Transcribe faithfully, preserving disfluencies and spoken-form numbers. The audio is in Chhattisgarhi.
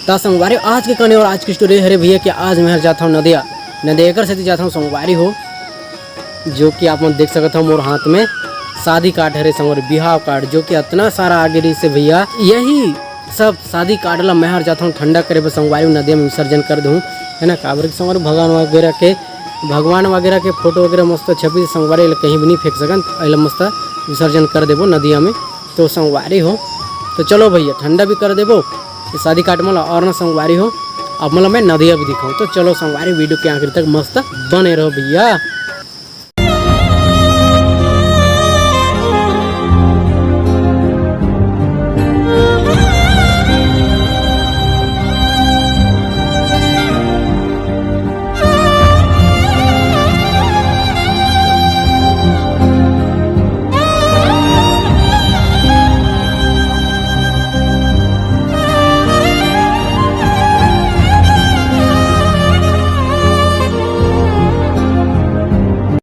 त संगवारी, आज के कहानी और आज की स्टोरी हरे भैया कि आज मैं हर जात हूँ नदिया, नदिया एकर सेती जात हूँ संगवारी हो, जो कि आप मन देख सकत हव मोर हाथ में शादी कार्ड हरे संगवारी, बिहाव कार्ड, जो कि अतना सारा आगे रहिस हे भैया। यही सब शादी कार्ड ला मैं हर जात हूँ ठंडा करे बर संगवारी, नदिया में विसर्जन कर दूँ, है ना। काबर कि संगवारी भगवान वगैरह के, भगवान वगैरह के फोटो वगैरह मस्त छपी संगवारी, एला कहीं भी नहीं फेंक सकन, एला मस्त विसर्जन कर देबो नदिया में। तो संगवारी हो, तो चलो भैया ठंडा भी कर देबो ये शादी कार्ड मन ला, और ना संगवारी हो, अब मतलब मैं नदिया भी दिखाऊँ। तो चलो संगवारी, वीडियो के आखिर तक मस्त बने रहो भैया।